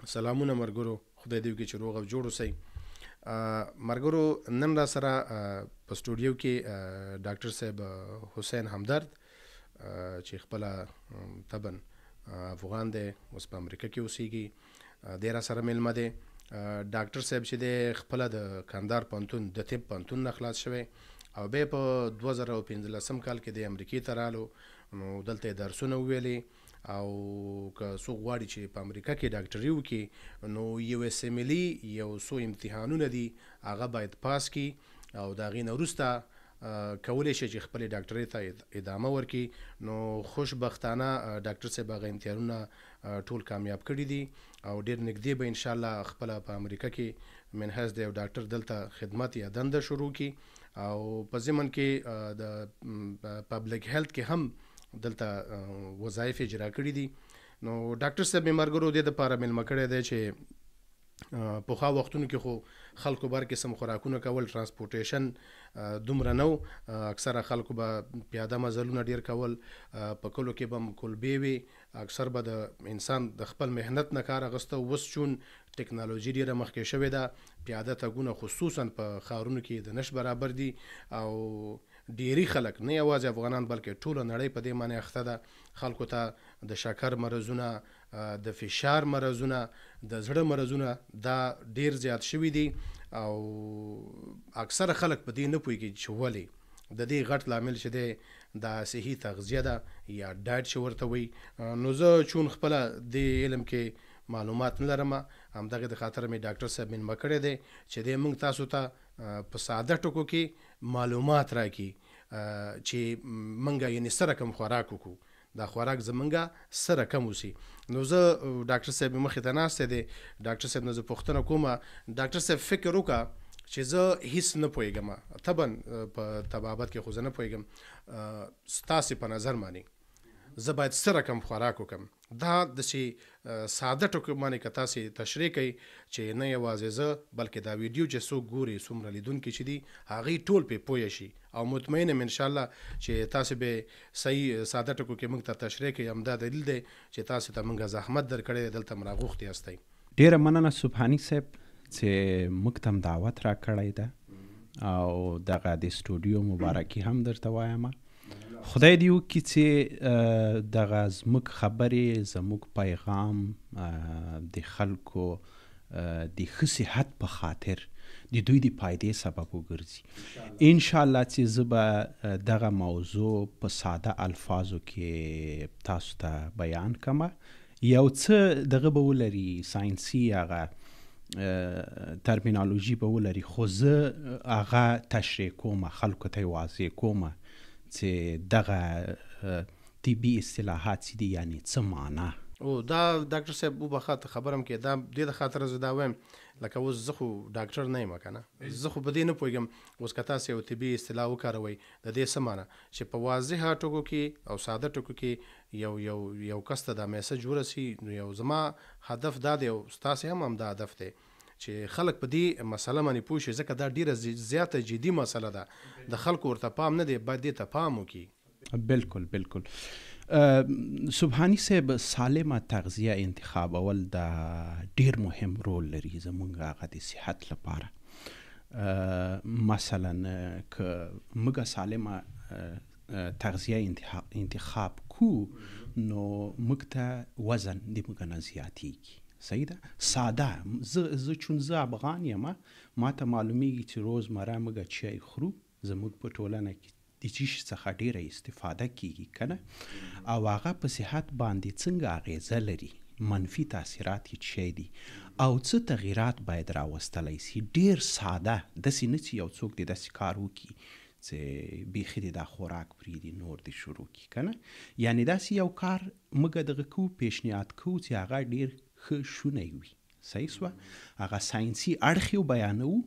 سلامونه مرګرو، خدای دې وکړي چې روغ او جوړ اوسئ. مرګرو، نن را سره په سټوډیو کې ډاکټر صاحب حسین همدرد چې خپله طبعا افغان دی، اوس په امریکا کې اوسېږي، دی را سره میلمه دی. ډاکټر صاحب چې دی خپله د کندهار پوهنتون د طب پوهنتون نه خلاص شوی او بیا په 2015 کال کې د امریکې ته رالو، نو دلته یې درسونه وویلې. او که څوک غواړي چې په امریکا کې ډاکټري وکړي، نو یو اس ام ال یو څو امتحانونه دي، هغه باید پاس کړي او د هغې نه وروسته کولی شي چې خپلې ډاکټرۍ ته ادامه ورکړي. نو خوشبختانه ډاکټر صاحب هغه امتحانونه ټول کامیاب کړي دي او ډېر نږدې به انشاءالله خپله په امریکا کې من حیث د یو ډاکټر دلته خدمت یا دنده شروع کړي، او په ضمن کې د پبلک هیلث کې هم دلته وظایف اجرا کړي دي. نو ډاکټر صاحب مې مرګرو دې دپاره میلمه کړی دی چې پخوا وختونو کې خو خلکو بر قسم خوراکونه کول، ترانسپورټیشن دومره نه و، اکثره خلکو به پیاده مزلونه ډیر کول، په کلو کې به هم کولبې وې، اکثر به د انسان د خپل محنت نه کار اخیسته. اوس چون ټکنالوژي ډیره مخکې شوې ده، پیاده تګونه خصوصا په ښارونو کې د نش برابر دي، او ډیری خلک، نه یوازې افغانان بلکې ټوله نړۍ په دې معنی اخته ده. خلکو ته د شکر مرضونه، د فشار مرضونه، د زړه مرضونه دا ډیر زیات شوي دي، او اکثره خلک په دې نه پوهېږي چې ولې. د دې غټ لامل چې دی دا صحي تغذیه ده یا ډایټ چې ورته وایي. نو زه چون خپله دې علم کې معلومات نه لرم، همدغې د خاطر مې ډاکټر صاحب میلمه کړی دی چې دی موږ تاسو ته په ساده ټکو کې معلومات راکړي چې موږ یعنې څه رقم خوراک وکړو، دا خوراک زمونږه څه رقم وسي. نو زه ډاکټر صاحب مخې ته ناست دی، ډاکټر صاحب نه زه پوښتنه کوم. ډاکټر صاحب فکر وکړه چې زه هیڅ نه پوهېږم، طبعا په طبابت کې خو زه نه پوهېږم، ستاسې په نظر باندې زه باید څه رقم خوراک وکړم؟ دا داسې ساده ټکو باندې که تاسې تشریح کړئ چې نه یوازې زه بلکې دا ویډیو چې څوک ګوري، څومره لیدونکي چې دي، هغوی ټول پرې پوه شي، او مطمئن یم انشاءالله چې تاسې به صحیح ساده ټکو کې موږ ته تشریح کړئ. همدا دلیل دی چې تاسې ته موږ زحمت درکړی دی، دلته مو راغوښتي یاستئ. ډېره مننه سبحاني صاحب چې موږ ته هم دعوت راکړی ده، او دغه د سټوډیو مبارکي هم درته وایم. خدای دې وکړي چې دغه زموږ خبرې، زموږ پیغام د خلکو د ښه صحت په خاطر د دوی د فایدې سبب وګرځي انشاءالله. چې زه به دغه موضوع په ساده الفاظو کې تاسو ته بیان کړم، یو څه دغه به ولري، ساینسي هغه ترمینالوژي به ولري، خو زه هغه تشریح کوم، خلکو ته یې واضح کوم چې دغه طبي اصطلاحات څه دي، یعنې څه معنا. او دا ډاکټر صاحب وبخښه ته خبرم کې، دا دې د خاطره زه دا وایم، لکه اوس زه خو ډاکټر نه یم که نه، زه خو په دې نه پوهېږم. اوس که تاسې یو طبي اصطلاح وکاروئ، د دې څه معنا چې په واضحه ټکو کې او ساده ټکو کې یو یو یو کس ته دا میسج ورسي، نو یو زما هدف دا دی او ستاسې هم همدا هدف دی چې خلک په دې مسله باندې پوه شي، ځکه دا ډېره زیاته جدي مسله ده، د خلکو ورته پام نه دی، باید دې ته پام وکړي. بالکل بالکل. سبحاني صاحب، سالمه تغذیه انتخابول دا ډیر مهم رول لري زمونږ هغه د صحت لپاره. مثلا که موږ سالمه تغذیه انتخاب کو، نو موږ ته وزن د موږ نه زیاتیږي. صحیح ده؟ ساده، زه چون زه افغان یم، ما ته معلومیږي چې روزمره موږ چای خورو، زموږ په ټولنه کې د چی شي څخه ډیره استفاده کیږي که نه، او هغه په صحت باندې څنګه اغیزه لري، منفي تاثیرات یې چی دي او څه تغیرات باید راوستلی سي. ډیر ساده، داسې نه چې یو څوک دې داسې کار وکړي چې بیخي دې دا خوراک پرېږدي نور دې شروع کړي که نه، یعنې داسې یو کار موږ دغه کوو، پیشنهاد کوو چې هغه ډیر ښه شونی وي. صحیح سوه؟ هغه ساینسي اړخ یې بیانوو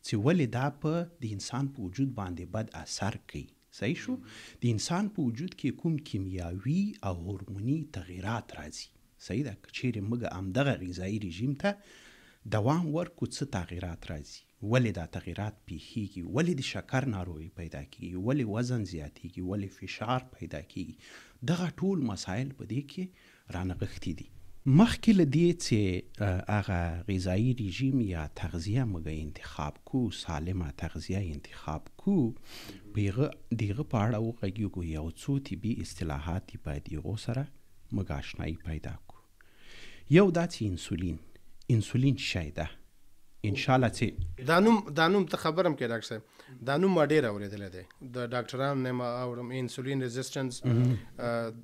چې ولې دا په د انسان په وجود باندې بد اثر کوي. صحیح شو؟ د انسان په وجود کې کوم کیمیاوي او هورموني تغیرات راځي. صحیح ده؟ که چیرې موږ همدغه غذایي رژیم ته دوام ورکړو، څه تغیرات راځي، ولې دا تغیرات پیښیږي، ولې د شکر ناروغي پیدا کیږي، ولې وزن زیاتیږي، ولې فشار پیدا کیږي، دغه ټول مسایل په دې کې رانغښتي دي. مخکې له دې چې هغه غذایي رژیم یا تغذیه موږ انتخاب کو، سالمه تغذیه انتخاب کو، په هغه د هغه په اړه وغږیږو. یو څو طبي اصطلاحات دي، باید هغو سره موږ آشنایي پیدا کو. یو دا چې انسولین شی ده، انشاءالله چې دا نوم ته خبرم کې ډاکټر صاحب، دا نوم ما ډېر اورېدلی دی، د ډاکټرانو نه ما اورم انسولین resistance.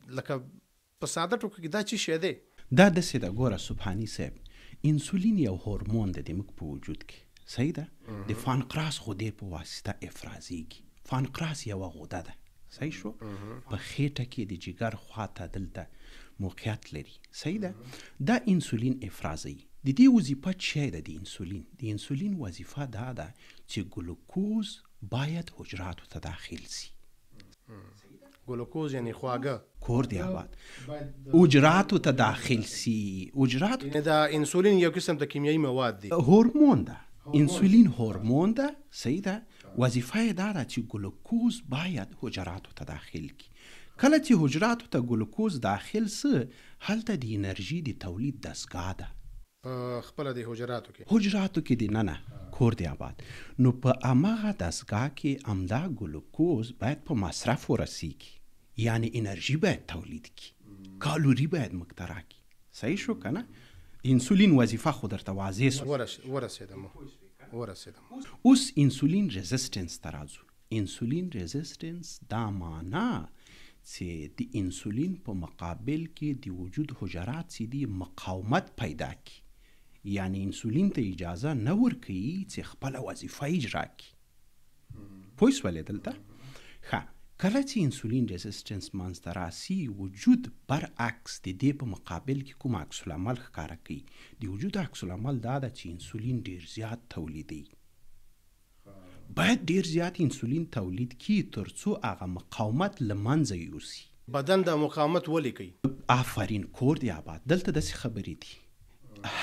لکه په ساده ټکو کې دا څه شی دی؟ دا داسې ده، ګوره سبحاني صاحب، انسولین یو هورمون دی د موږ په وجود کې، صحیح ده، د فانقراس غدې په واسطه افرازیږي. فانقراس یوه غده ده، صحیح شو، په خېټه کې د جګر خواته دلته موقعیت لري، صحیح ده. دا انسولین افرازوي. د دې وظیفه څه ده؟ د انسولین وظیفه دا ده چې ګلوکوز باید حجراتو ته داخل سي. ګلوکوز یعنی خواږه، کور دی آباد، حجراتو ته داخل سي. حجراتو یعنی دا انسولین یو قسم د کیمیاوي مواد دي، هورمون ده، انسولین هورمون ده، صحیح ده. وظیفه یې دا ده چې ګلوکوز باید حجراتو ته داخل کړي. کله چې حجراتو ته ګلوکوز داخل سي، هلته د انرژي د تولید دستګاه ده په خپله د حجراتو کې، حجراتو کې د ننه، کور دی آباد. نو په هماغه دستګاه کې همدا ګلوکوز باید په مصرف ورسیږي، یعنی انرژي باید تولید کړي، کالوري باید موږ ته راکړي. صحیح شو که نه؟ انسولین وظیفه خو درته واضح سو. ورسېدم. اوس انسولین resistance ته راځو. انسولین resistance دا معنا چې د انسولین په مقابل کې د وجود حجرات چې دي مقاومت پیدا کړي، یعنی انسولین ته اجازه نه ورکوي چې خپله وظیفه اجرا کړي. پوه سولې دلته؟ ښه، کله چې انسولین resistance منځته راسي، وجود برعکس د دې په مقابل کې کوم عکس العمل ښکاره کوي. د وجود عکس العمل دا ده چې انسولین ډیر زیات تولیدوي. باید ډیر زیات انسولین تولید کړي تر څو هغه مقاومت له منځه یوسي. بدن دا مقاومت ولې کوي؟ آفرین، کور دی آباد. دلته داسې خبرې دي،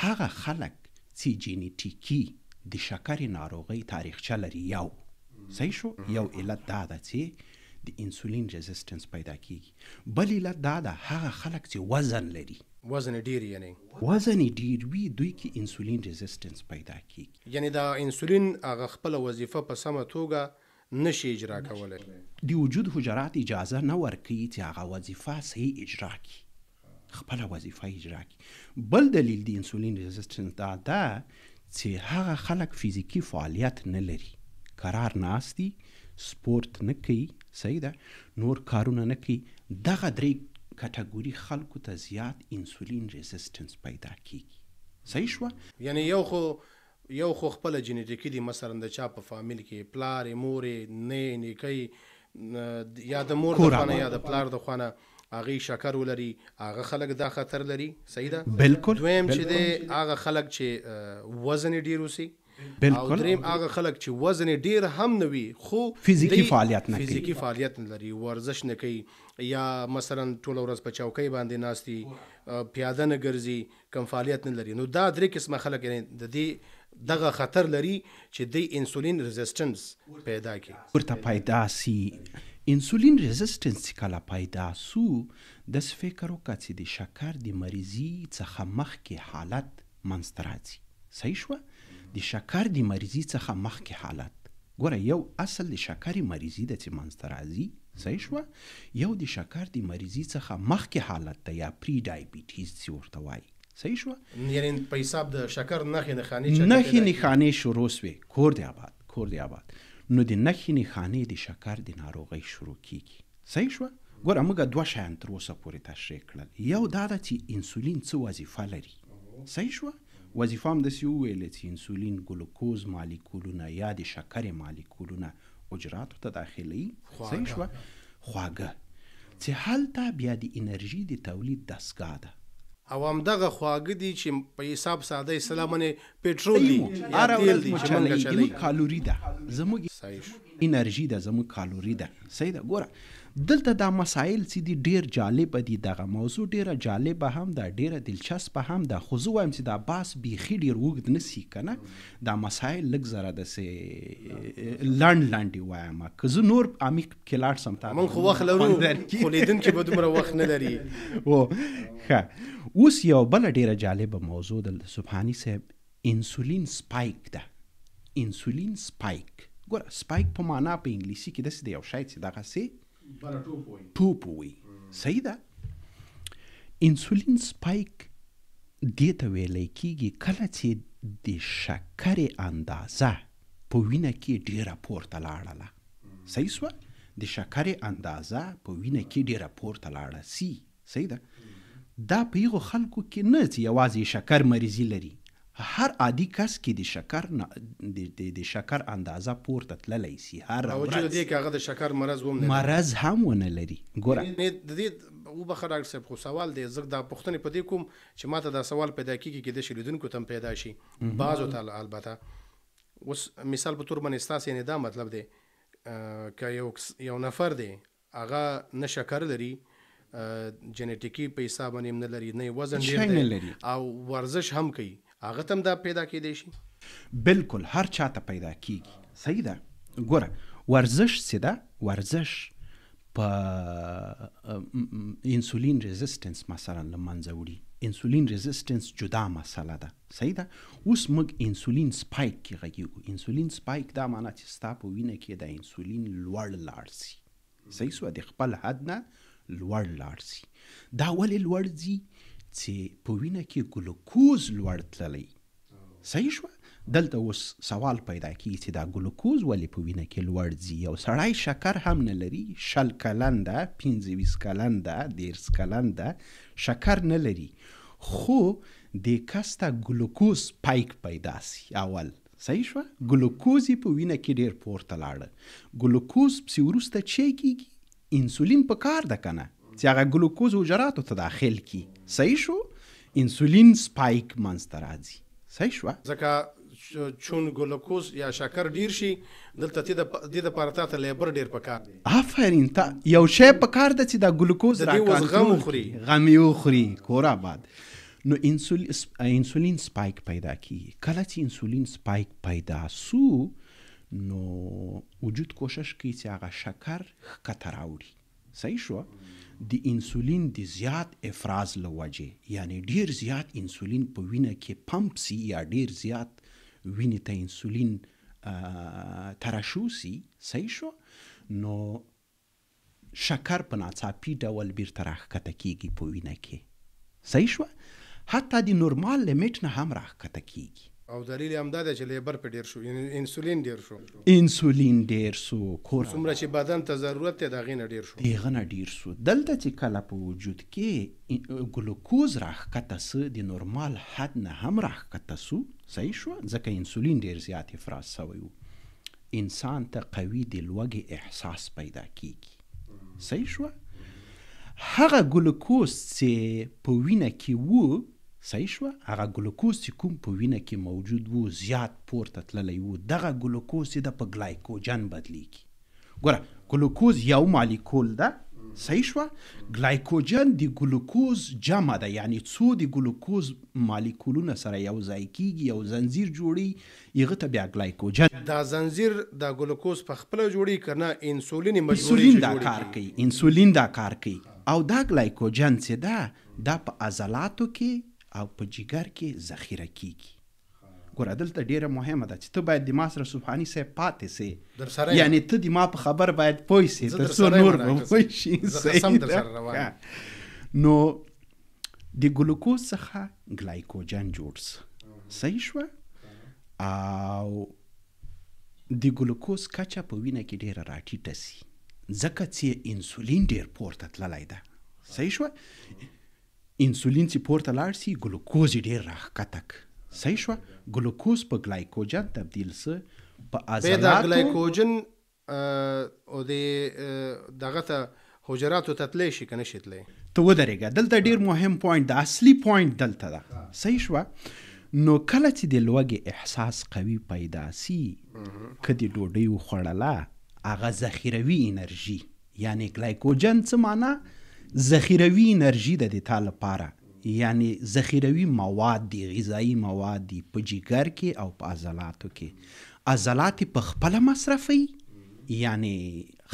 هغه خلک چې جینیټیکي د شکرې ناروغۍ تاریخچه لري، یو صحیح شو، یو علت دا ده چې د انسولین resistance پیدا کیږي. بل علت دا ده هغه خلک چې وزن لري، وزن یې ډېر، یعنی وزن یې ډېر وي، دوی کې انسولین resistance پیدا کیږي. یعنی دا انسولین هغه خپله وظیفه په سمه توګه نشي اجرا کولی. د وجود حجرات اجازه نه ورکوي چې هغه وظیفه صحیح اجرا کړي، خپله وظیفه اجرا کړي. بل دلیل د انسولین resistance دا ده چې هغه خلک فزیکي فعالیت نه لري، قرار ناست دي، سپورت نه کوي، صحیح ده، نور کارونه نه کوي. دغه درې کټګوري خلکو ته زیات انسولین resistance پیدا کیږي. صحیح شوه؟ یعنی یو خو خپله جینیټیکي دي، مثلا د چا په فامیل کې پلار یې، مور یې، نی نیکه یې، یا د مور د خوا نه یا د پلار د خوا نه هغې شکر ولري، هغه خلک دا خطر لري. صحیح ده؟ بالکل. دویم چې دی هغه خلک چې وزن یې ډېر اوسي، او دریم هغه خلک چې وزن یې ډېر هم نه وي خو فزیکي فعالیت نه کوي، فزیکي فعالیت نه لري، ورزش نه کوي، یا مثلا ټوله ورځ په چوکۍ باندې ناست دي، پیاده نه ګرځي، کم فعالیت نه لري. نو دا درې قسمه خلک یعنی د دې دغه خطر لري چې دی انسولین resistance پیدا کړي، ورته پیدا سي. انسولین resistance چې کله پیدا سو، داسې فکر وکړه چې د شکر د مریضي څخه مخکې حالت منځته راځي. صحیح شوه؟ د شکر د مریضي څخه مخکې حالت، ګوره یو اصل د شکرې مریضي ده چې منځته راځي، صحیح شوه، یو د شکر د مریضي څخه مخکې حالت ده یا pre-diabetes چې ورته وایي. صحیح شوه؟ یعنی په حساب د شکر نښې نښانې چې نښې نښانې شروع سوې، کور دی آباد، کور دی آباد. نو د نښې نښانې د شکر د ناروغۍ شروع کیږي. صحیح شوه؟ ګوره موږ دوه شیان تر اوسه پورې تشریح کړل. یو دا ده چې انسولین څه وظیفه لري. صحیح شوه؟ وظیفه هم داسې وویلې چې انسولین ګلوکوز مالیکولونه یا د شکرې مالیکولونه حجراتو ته داخلوي. صحیح شوه؟ خواږه چې هلته بیا د انرژي د تولید دستګاه ده. او همدغه خواږه دي چې په حساب ساده اصطلاح باندې پټرول دي یا هره تیل ورځ دي مو چې موږ چلوي، چلوي. زموږ کالوري ده، زموږ صحیح شو. انرژي ده، زموږ کالوري ده. صحیح ده؟ ګوره دلته دا مسایل چې دي ډیر جالب دي، دغه موضوع ډیره جالبه هم ده، ډیره دلچسپه هم ده، خو زه وایم چې دا بحث بیخي ډیر اوږد نه سي کنه، دا مسایل لږ ذره داسې لنډ لنډ یې وایم، که زه نور عمیق کې لاړ سم تا موږ خو وخت لرو، خو لیدونکي به دومره وخت نه لري. و ښه، اوس یو بله ډیره جالبه موضوع دلته سبحاني صاحب، انسولین سپایک ده. انسولین سپایک، ګوره سپایک په معنا په انګلیسي کې داسې دی یو شی چې دغسې ټوپ وي، صحیح ده. انسولین سپایک دې ته ویلی کیږي کله چې د شکرې اندازه په وینه کې ډیره پورته لاړله، صحیح سوه، د شکرې اندازه په وینه کې ډیره پورته لاړه سي، صحیح ده. دا په هغو خلکو کې نه چې یوازې شکر مریضي لري، هر عادي کس کې د شکر د شکر اندازه پورته تللی سي، هر ورځ دې کې هغه د شکر مرض هم نه مرض هم ونه لري. ګوره د دې وبخښه ډاکټر صاحب، خو سوال دی، زه دا پوښتنې په دې کوم چې ماته دا سوال پیدا کیږي، کېدای شي لیدونکو ته هم پیدا شي، بعضو ته البته. اوس مثال په تور باندې ستاسې یعنې دا مطلب دی که یو نفر دی هغه نه شکر لري، جنټیکي په حساب باندې هم نه لري، نه یې وزن ډېر دی او ورزش هم کوي، هغه ته هم دا پیدا کېدای شي؟ بالکل، هر چا ته پیدا کیږي، صحیح ده. ګوره ورزش څه ده، ورزش په انسولین resistance مثلا له منځه وړي. انسولین resistance جدا مسله ده، صحیح ده. اوس موږ انسولین spike کې غږیږو. انسولین spike دا معنا چې ستا په وینه کې د انسولین لوړ لاړ سي، صحیح سوه، د خپل حد نه لوړ لاړ سي. دا ولې لوړ ځي؟ چې په وینه کې ګلوکوز لوړ تللی، صحیح شوه. دلته اوس سوال پیدا کیږي چې دا ګلوکوز ولې په وینه کې لوړ ځي؟ یو سړی شکر هم نه لري، 20 کلن ده، 25 کلن ده، 30 کلن ده، شکر نه لري، خو دې کس ته ګلوکوز spike پیدا سي اول، صحیح شوه. ګلوکوز یې په وینه کې ډېر پورته لاړه، ګلوکوز پسې وروسته چی کیږي؟ انسولین په کار ده که نه، چې هغه ګلوکوز حجراتو ته داخل کی، صحیح شو، انسولین spike منځته راځي، صحیح شوه. ځکه چون ګلوکوز یا شکر ډیر شي دلته دې دپاره تا ته labour ډېر پکار دی. آفرین، تا یو شی پکار ده چې دا ګلوکوز د دې اوس غم وخوري، غم یې وخوري، کور آباد. نو انسولین spike پیدا کیږي. کله چې انسولین spike پیدا سو، نو وجود کوشش کوي چې هغه شکر ښکته راوړي، صحیح شو. د انسولین د زیات افراز له وجې، یعنی ډیر زیات انسولین په وینه کې پمپ سي یا ډیر زیات وینې ته انسولین ترشح سي، صحیح شو، نو شکر په ناڅاپي ډول بیرته راښکته کیږي په وینه کې، صحیح شوه، حتی د normal limit نه هم راښکته کیږي. او دلیل یې هم دا دی چې labour پې ډېر شو، یعنی انسولین ډېر شو، انسولین ډېر شو، کور څومره چې بدن ته ضرورت دی د هغې نه ډېر شو، د هغه نه ډېر شو. دلته چې کله په وجود کې ګلوکوز راښکته سو، د نورمال حد نه هم راښکته سو، صحیح شو، ځکه انسولین ډېر زیات افراز سوی و، انسان ته قوي د لوږې احساس پیدا کیږي، صحیح شوه. هغه ګلوکوز چې په وینه کې و، صحیح شوه، هغه ګلوکوز چې کوم په وینه کې موجود وو، زیات پورته تللی وو، دغه ګلوکوز چې ده په ګلایکوجن بدلیږي. ګوره ګلوکوز یو مالیکول ده، صحیح شوه، ګلایکوجن د ګلوکوز جمع ده، یعنی څو د ګلوکوز مالیکولونه سره یو ځای کیږي، یو زنځیر جوړي، هغه ته بیا ګلایکوجن. دا زنځیر دا ګلوکوز په خپله جوړي که نه انسولین یې مجبوري انسولین چې دا جوړي کار کړي؟ کوي، انسولین دا کار کوي. او دا ګلایکوجن چې ده، دا په عضلاتو کې او په جګر کې ذخیره کیږي. ګوره دلته ډیره مهمه ده چې ته باید د ما سره سبحاني صاحب پاتې سې، درسره یم. یعنی ته د ما په خبر باید پوه سې، زه تر څو درسره یم، نور به ډاکټر پوه صاحب. شي. زه صحیح سم ده؟ درسره روان یم. نو د ګلوکوز څخه ګلایکوجن جوړ سو، صحیح شوه، او د ګلوکوز کچه په وینه کې ډیره راټیټه سي، ځکه چې انسولین ډیر پورته تللی ده، صحیح شوه. انسولین چې پورته لاړ سي، ګلوکوز یې ډېر راښکته کړ، صحیح شوه، ګلوکوز په ګلایکوجن تبدیل سه، په بیا دا عضلاتو ګلایکوجن او د دغه ته حجراتو ته تللی شي که نه شي تللی؟ ته ودرېږه، دلته ډېر مهم point ده، اصلي point دلته ده، صحیح شوه. نو کله چې د لوږې احساس قوي پیدا سي، که د ډوډۍ وخوړله، هغه ذخیروي انرژي، یعنی ګلایکوجن څه معنی ذخیروي انرژي ده د تا لپاره یعنی ذخیروي مواد دي غذایي مواد دي په جګر کې او په عضلاتو کې عضلات یې په خپله مصرفوي یعنی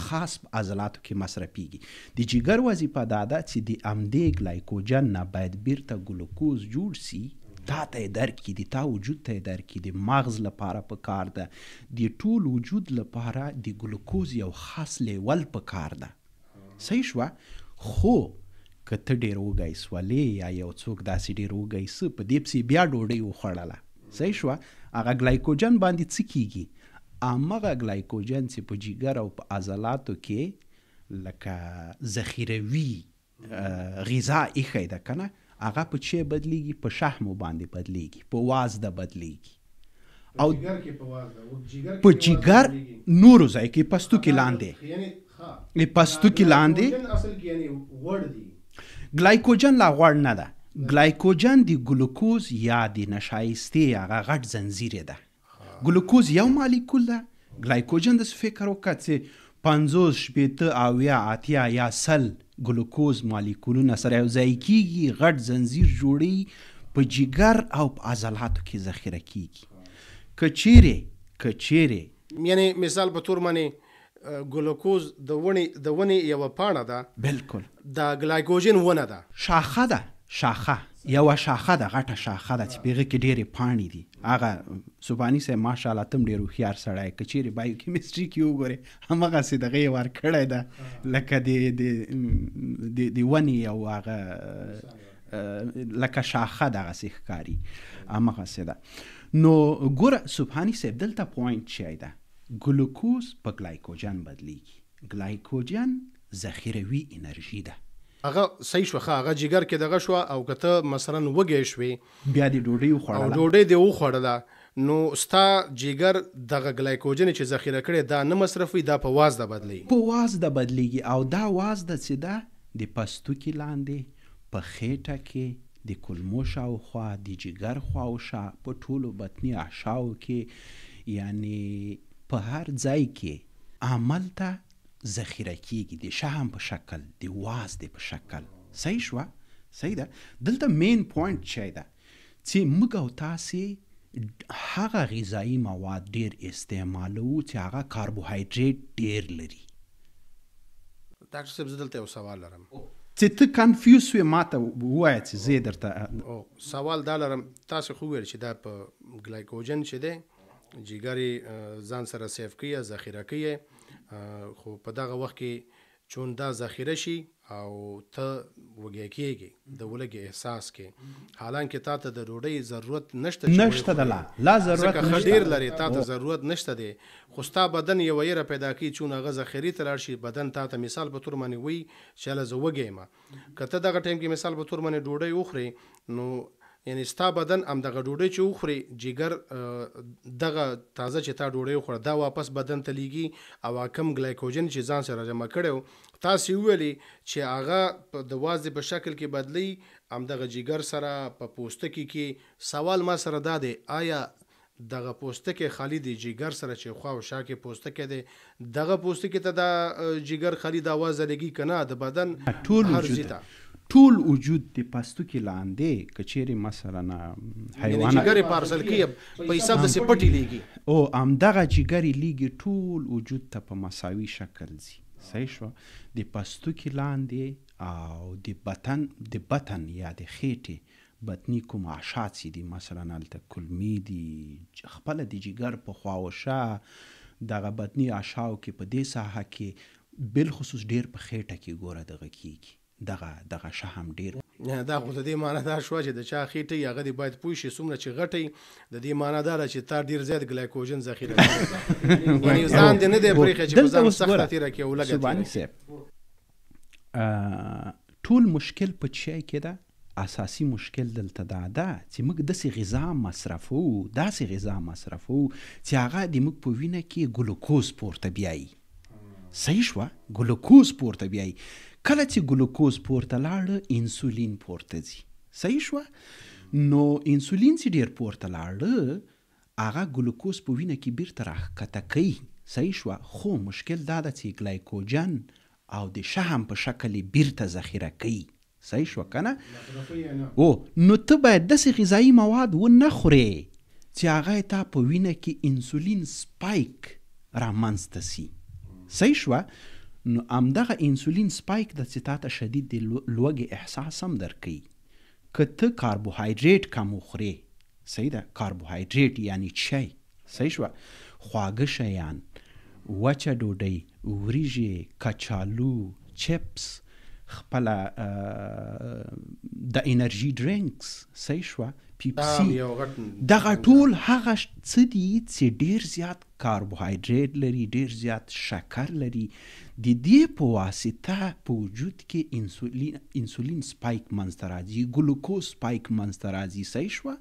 خاص په عضلاتو کې مصرفیږي د جګر وظیفه دا ده چې د همدې ګلایکوجن نه باید بیرته ګلوکوز جوړ سي تا ته یې درکړي د تا وجود ته یې درکړي د مغز لپاره په کار ده د ټول وجود لپاره د ګلوکوز یو خاص لیول په کار ده صحیح شوه خو که ته ډیر وږی سولې یا یو څوک داسې ډیر وږی سه په دې پسې بیا ډوډۍ وخوړله صحیح شوه هغه ګلایکوجن باندې څه کیږي همغه ګلایکوجن چې په جګر او په عضلاتو کې لکه ذخیروي غذا ایښی ده کنه هغه په چه بدلیږي په شحمو باندې بدلیږي په وازده بدلیږي او په جګر نورو ځای کې پستوکي لاندې پستوکي لاندې ګلایکوجن لا غوړ نه ده ګلایکوجن د ګلوکوز یا د نشایستې هغه غټ زنځیر ده ګلوکوز یو مالیکول ده، ګلایکوجن داسې فکر وکړه چې 50، 60، 70، 80 یا 100 ګلوکوز مالیکولونه سره یو ځای کیږي، غټ زنځیر جوړوي، په جګر او په عضلاتو کې ذخیره کیږي. که چیرې که چیرې. یعنې مثال په تور باندې ګلوکوز د ونې د ونې یوه پاڼه ده. بلکل. دا ګلایکوجن ونه ده. شاخه ده شاخه یوه شاخه ده غټه شاخه ده چې په هغه کې ډېرې پاڼې دي هغه سبحاني صاحب ماشاءالله ته هم ډېر هوښیار سړی یې که چېرې بایو کیمسټري کې وګورې همغسې دغه یې ورکړی ده لکه د د د د ونې یو هغه لکه شاخه دغسې ښکاري همغسې ده نو ګوره سبحاني صاحب دلته پوینټ چی ده ګلوکوز په ګلایکوجن بدلیږي ګلایکوجن ذخیروي انرژي ده. هغه صحیح شوه ښه هغه جګر کې دغه شوه او که ته مثلا وږی شوې بیا دې ډوډۍ وخوړله او ډوډۍ دې وخوړله نو ستا جګر دغه ګلایکوجن چې ذخیره کړی دا نه مصرفوي دا په وازده بدلوي. په وازده بدلیږي او دا وازده چې ده د پستوکي لاندې په خېټه کې د کولمو شاوخوا د جګر خواوشا په ټولو بطني احشاو کې یعنې په هر ځای کې هملته ذخیره کیږي د شحم په شکل د وازدې په شکل صحیح شوه صحیح ده دلته مین پوینټ چی ده چې موږ او تاسې هغه غذایي مواد ډیر استعمالوو چې هغه کاربوهایډریټ ډیر لري. ډاکټر صاحب زه دلته یو سوال لرم. چې ته کنفیوز شوې ماته ووایه چې زه یې درته. سوال دا لرم تاسې خو وویل چې دا په ګلایکوجن چې دی جګر یې ځان سره سیف کوي یا ذخیره کوي خو په دغه وخت کې چون دا ذخیره شي او ته وږی کیږي د ولږې احساس کې حالانکه تا ته د ډوډۍ ضرورت نشته چې نشته ده لا لا ضرورت ځکه ښه ډیر لرې تا ته ضرورت نشته دی خو ستا بدن یوه یره پیدا کوي چون هغه ذخیرې ته لاړ شي بدن تا ته مثال په تور باندې وایي چې هله زه وږی یم که ته دغه ټایم کې مثال په تور باندې ډوډۍ وخورې نو یعنی ستا بدن همدغه ډوډۍ چې وخورې جګر دغه تازه چې تا ډوډۍ وخوړه دا واپس بدن ته لیږي او هغه کوم ګلایکوجن چې ځان سره جمع کړی و تاسې وویلې چې هغه د وازدې په شکل کې بدلوي همدغه جګر سره په پوستکي کې سوال ما سره دا دی آیا دغه پوستکی خالي دی جګر سره چې خوا او شا کې پوستکی دی دغه پوستکي ته دا جګر خالي دا وازده لګي که نه د بدن ټول هر ځي وجود ته. ټول وجود د پستوکي لاندې که چیرې مثلا یعنی حیوانات جګر یې پارسل کوي په حساب داسې پټې لیږي. او همدغه جګر یې لیږي ټول وجود ته په مساوي شکل ځي صحیح شوه د پستوکي لاندې او د بطن د بطن یا د خېټې بطني کوم اعشا چې دي مثلا هلته کولمې دي خپله د جګر په خواوشا دغه بطني اعشاو کې په دې ساحه کې بالخصوص ډېر په خېټه کې ګوره دغه کېږي دغه دغه شحم ډېر. دا خو د دې معنی دا شوه چې د چا خېټه وي هغه دې باید پوه شي څومره چې غټه وي د دې معنی دا ده چې تا ډېر زیات ګلایکوجن ذخیره کړی ده یعنې ځان دې نه دی پرېښی چې په دلته ځان اوس سخته ګوره تېره کړې او لږه تېره سبحاني کړې. صاحب ټول مشکل په چای کې ده اساسي مشکل دلته دا ده چې موږ داسې غذا مصرفوو، داسې غذا مصرفوو چې هغه د موږ په وینه کې ګلوکوز پورته بیایي. صحیح شوه؟ ګلوکوز پورته بیایي. کله چې ګلوکوز پورته لاړ، انسولین پورته ځي. صحیح شوه؟ نو انسولین چې ډېر پورته لاړ، هغه ګلوکوز په وینه کې بیرته راښکته کوي. صحیح شوه؟ خو مشکل دا ده چې ګلایکوجن او د شحم په شکل یې بیرته ذخیره کوي. صحیح شوه کنه؟ او نو ته باید داسې غذایي مواد ونه خورې چې هغه تا په وینه کې انسولین سپایک رامنځته سي. صحیح شوه؟ نو همدغه انسولین سپایک ده چې تاته شدید د لوږې احساس هم درکوي. که ته کاربوهایډریټ کم وخورې، صحیح ده، کاربوهایډریټ یعنی چی، صحیح شوه، خواږه شیان، وچه ډوډۍ، وریژې، کچالو، چپس، خپله د انرژي ډرینکس، صحیح شوه، پیپسي، دغه ټول هغه څه دي چې ډیر زیات کاربوهایډریټ لري، ډیر زیات شکر لري، د دې په واسطه په وجود کې انسولین سپایک منځته راځي، ګلوکوز سپایک منځته راځي، صحیح شوه،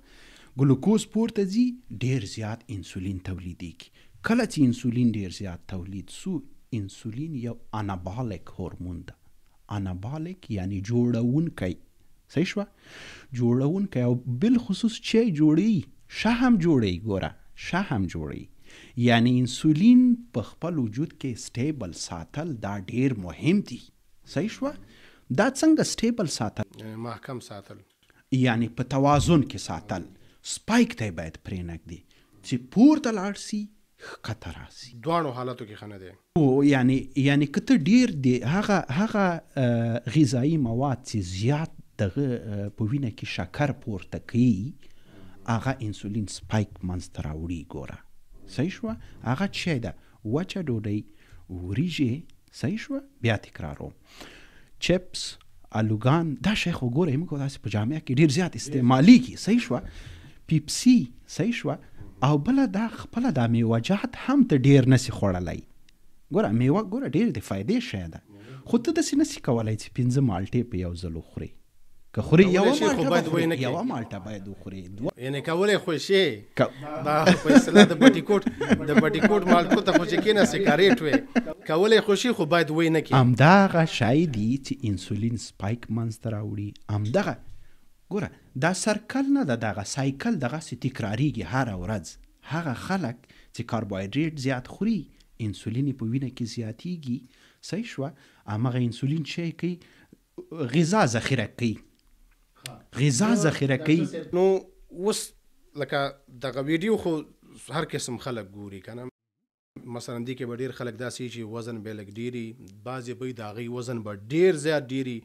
ګلوکوز پورته ځي، ډیر زیات انسولین تولیدیږي. کله چې انسولین ډیر زیات تولید سو، انسولین یو انابالیک هورمون ده. انابالیک یعنی جوړونکی، صحیح شوه، جوړونکی، او بالخصوص چې جوړي شحم جوړي، ګوره شحم جوړي، یعنی انسولین په خپل وجود کې سټیبل ساتل دا ډیر مهم دي. صحیح شوه، دا څنګه سټیبل ساتل؟ محکم ساتل، یعنی په توازن کې ساتل. سپایک ته باید پرې نه ږدي چې پورته لاړ سي ښکته راسي، دواړو حالاتو کې ښه نه دی. یعنی که ته ډیر دی هغه هغه غذایي مواد چې زیات دغه په وینه کې شکر پورته کوي، هغه انسولین سپایک منځته راوړي. ګوره صحیح شوه، هغه څه ده؟ وچه ډوډۍ، وریژې، صحیح شوه، بیا تکراروم، چپس، الوګان، دا شی خو ګورئ موږ داسې په جامعه کې ډیر زیات استعمالیږي، صحیح شوه، پیپسي، صحیح شوه، او بله دا خپله دا میوهجات هم ته ډیر نسی خوړلی. ګوره میوه ګوره ډیر د فایدې شی ده، خو ته داسې نسی کولی چې 5 مالټې په یو ځل وخورې. که خورې یوه مالټه به خورې، یوه مالټه باید وخورې، دوه، یعنې کولی خو شي دا په اصطلاح د بټیکوټ مالټو ته خو چې کېناستې کریټ وې، کولی خو شي خو باید ویې نه کړي. همدغه شی دی چې انسولین سپایک منځته راوړي. همدغه ګوره دا سرکل نه ده، دغه سایکل دغسې تکراریږي هره ورځ. هغه خلک چې کاربوهایډریټ زیات خوري، انسولین یې په وینه کې زیاتیږي، صحیح شوه، همغه انسولین چې کوي غذا ذخیره کوي، غذا ذخیره کوي. نو اوس لکه دغه ویډیو خو هر قسم خلک ګوري که نه، مثلا دې کې به ډېر خلک داسې چې وزن به لږ ډېري، بعضې به د هغوی وزن به ډېر زیات ډېري،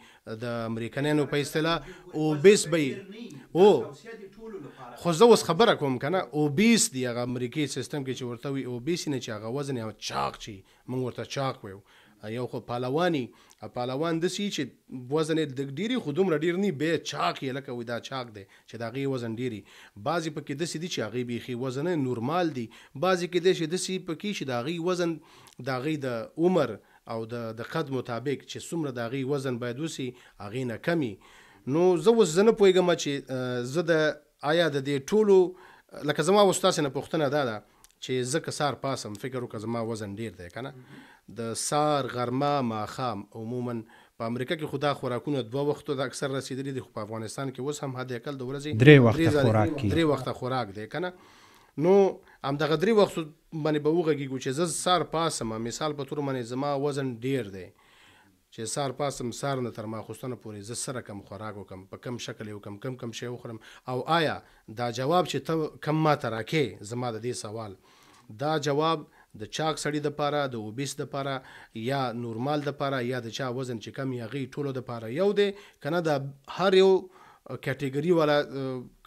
د امریکنیانو په اصطلاح اوبیس به یي. او خو زه اوس خبره کوم که نه، اوبیس دی هغه امریکې سیستم کې چې ورته وي اوبیس نه، چې هغه وزن یې چاق چي موږ ورته چاق ویو. یو خو پهلواني، پهلوان داسې چې وزن یې لږ ډېري خو دومره ډېر نه، بیا چاق یې لکه وایي دا چاق دی چې د هغې وزن ډېري. بعضې پکې داسې دي چې هغې بیخي وزن یې نورمال دي، بعضې کې دی چې داسې پکې چې د هغې وزن د هغې د عمر او د قد مطابق چې څومره د هغې وزن باید وسي هغې نه کمي. نو زه اوس زه نه پوهېږم چې زه د آیا د دې ټولو لکه زما اوس تاسې نه پوښتنه دا ده چې زه که سهار پاڅم فکر وکړه زما وزن ډېر دی که نه، د سهار، غرمه، ماښام عموما په امریکا کې خو دا خوراکونه 2 وختو ته اکثر رسېدلي دي، خو په افغانستان کې اوس هم حد اقل د ورځې 3 وخته خوراک کېږي. 3 وخته خوراک دی که نه. نو همدغه 3 وختو باندې به وغږېږو چې زه سهار پاڅم، مثال په تور باندې زما وزن ډېر دی، چې سهار پاڅم سهار نه تر ماخوستنه پورې زه څه رقم خوراک وکړم، په کم شکل یې وکړم، کم کم شی وخورم، او آیا دا جواب چې ته کم ما ته راکې زما د دې سوال، دا جواب د چاق سړي دپاره، د اوبیس دپاره، یا نورمال دپاره، یا د چا وزن چې کم یا هغې ټولو دپاره یو دی که نه؟ دا هر یو کټګوري والا